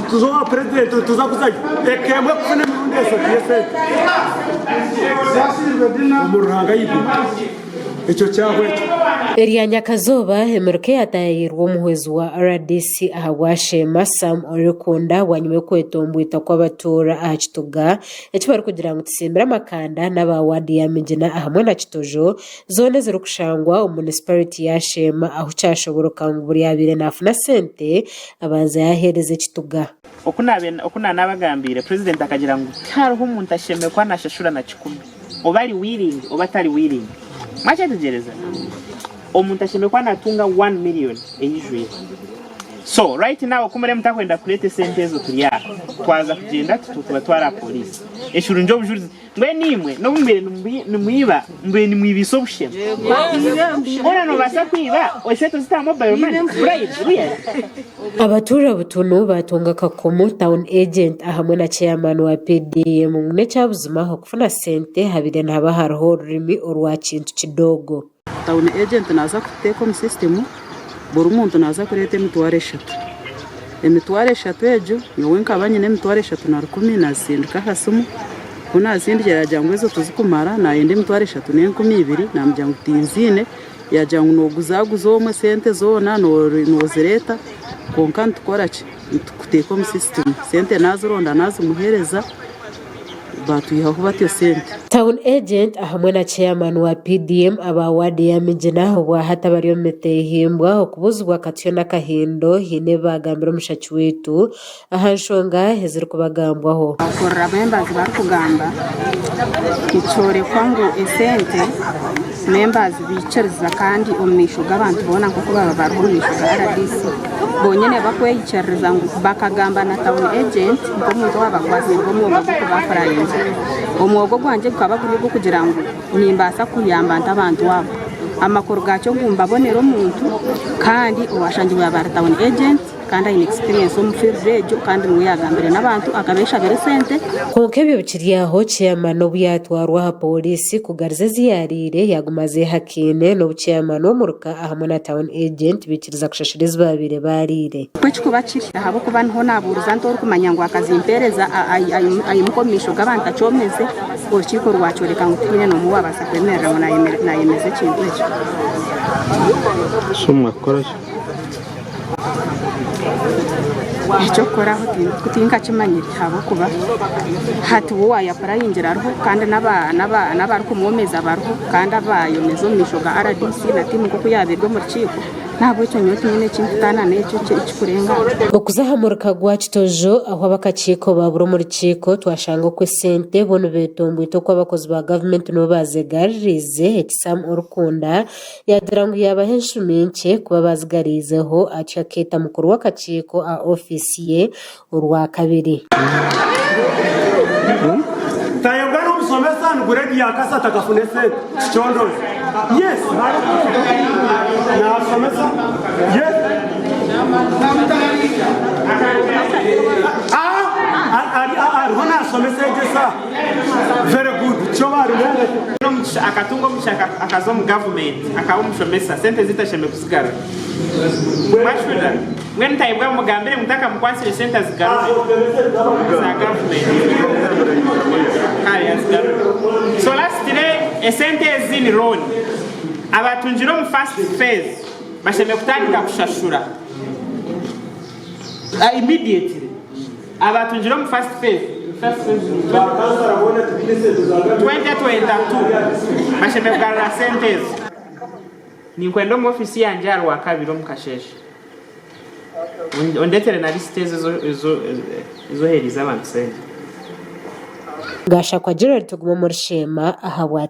Tuza owa purezidenti tuza kuzayo eka emwe kufuna emirundi eshatu y'esente omu Ruhanga ahaiguru. Ekyo kyahwa ekyo. Erya nyakazooba, emiruka eyataayaayirwe omuhwezi wa rdc ahabwa Sheema, Sam Orikunda bwanyima y'okwetombwita kw'abatuura aha kituga eki barikugira ngu kisimbire amakanda n'aba waadi ya Migina ahamwe na Kitojo zoona ezirikushangwa omu munisiparite ya Sheema ahu kyashoboroka ngu buri abaire naafuna sente abanza yaaheereza ekituga. Oku naanabagambiire, Purezidenti akagira ngu tihariho omuntu ashemereire kuba naashashura na kikumi, oba ari willing oba atari willing. Mwakyetegyereza? Omuntu ashemereire kuba naatunga one million eijwire. So, right now ku muriyo mutakwenda kureeta esente ezo turi aha, twaza kugyenda tubatware aha pooriisi. Ekirungi obujurizi. Mbwenu imwe n'obu mubaire nimwiba, mubaire nimwibiisa obushema. Hoona noobaasa kwiba esente ozite aha mobile money? Bribe, really? Abatuura butunu baatunga akakomo Town Agent ahamwe na Chairman wa PDM ngu n'ekyabuzima okufuna sente habaire nihaba hariho orurimi orwa kintu kidogo. Town Agent naaza kututeeka omu system, buri muntu naaza kureeta emitwaro eshatu. Emitwaro eshatu egyo, nyowe nkaba nyine emitwaro 31 naazisindika aha simu, ku naazisindikire yaagira ngu ezo tizikumara naayenda emitwaro 3200, naamugira ngu tinziine, yaagira ngu nooguzaguza omwe sente zoona noozireeta kwonka nitukora ki, nitukuteeka omu system. Sente naazironda naazimuheereza. Baatwihaho batyo sente. Town Agent ahamwe na Chairman wa PDM aba waadi ya Migina obwahati abari omu mitehimbwa okubuzibwa Katyo n'akahindo haine ebi baagambira omushaki waitu aha nshonga ezirikubagambwaho. Okurora members barikugamba nikyorekwa ngu esente members baikiriza kandi omu maisho g'abantu boona nk'oku baba bariho omu maisho ga rdc bonyine bakweyikiririza ngu bakagamba na town agent nk'omuntu owaaba akwatsiibwe omwoga gw'okuba apurayinze. Omwoga ogwangye gukaba guri ogw'okugira ngu nimbaasa kuyamba nta abantu abo. Amakuru gaakyo ngu mbabonere omuntu kandi owashangirwe yaaba ari town agent. Kandi aine experience omu field egyo kandi niwe yagambire n'abantu akabeshabira esente. Kwonka ebyo bikiri aho, Chairman obu yaatwarwa aha pooriisi kugariza ezi yaariire, yaaguma azeehakaine n'obu Chairman w'omuruka ahamwe na Town Agent baikiriza kushashura ezi baabaire baariire. Nikwo ekikuba kiri ahabw'okuba niho naabuuriza nti orikumanya ngu akazimpeereza aimuka omu maisho g'abantu akyomeze, orukiiko rwakyoreka ngu tihaine n'omwe owaabaasa kwemerera ngu naayemeza ekintu ekyo. So mwakukora ki? Eky'okukoraho tinkakimanyire ahabw'okuba hati we owaayapurayingira ariho kandi n'abarikumwomeza bariho kandi abaayomeza omu maisho ga rdc na tiimu nk'oku yaaba eri omu rukiiko n'ahabw'ekyo nyowe tinyine eki ndikutaana n'ekyo ekirikurenga aho. Okuza aha muruka gwa Kitojo ahu ab'akakiiko baabura omu rukiiko twashanga oku esente bo nibeetomboita oku abakozi ba gavumenti nibo baazegaririize eki Sam Orikunda Yaagira ngu yaabaha enshumi nkye kuba baazigariizeho atyo akeeta mukuru w'akakiiko aha ofiisi ye Orwakabiri. Tayebwa n'omusomesa ni grade ya kasatu akafuna esente kicondozi yes nasomesa yes ariho nasomesa egyo esaaha very good kyo barimu. Akatunga omugisha akaza omu gavumenti akaba omushomesa, sente zaitu ashemereire kuzigarura. Mwakihurira? Mbwenu Tayebwa mumugambire ngu takamukwatsire sente azigarure za gavumenti. Kare azigarure. So lastly, esente ezi ni loan. Abatungire omu first phase bashemereire kutandika kushashura immediately. Abatungire omu first phase, 2022, bashemereire kugarura sente ezo. Ninkwenda omu ofiisi yangye aha Rwakabiri omu kasheeshe. Ondeetere na lisiti ezo ezi oheereize abantu sente. Gashakwa Gerald Tuguma omuri Sheema ahabwa.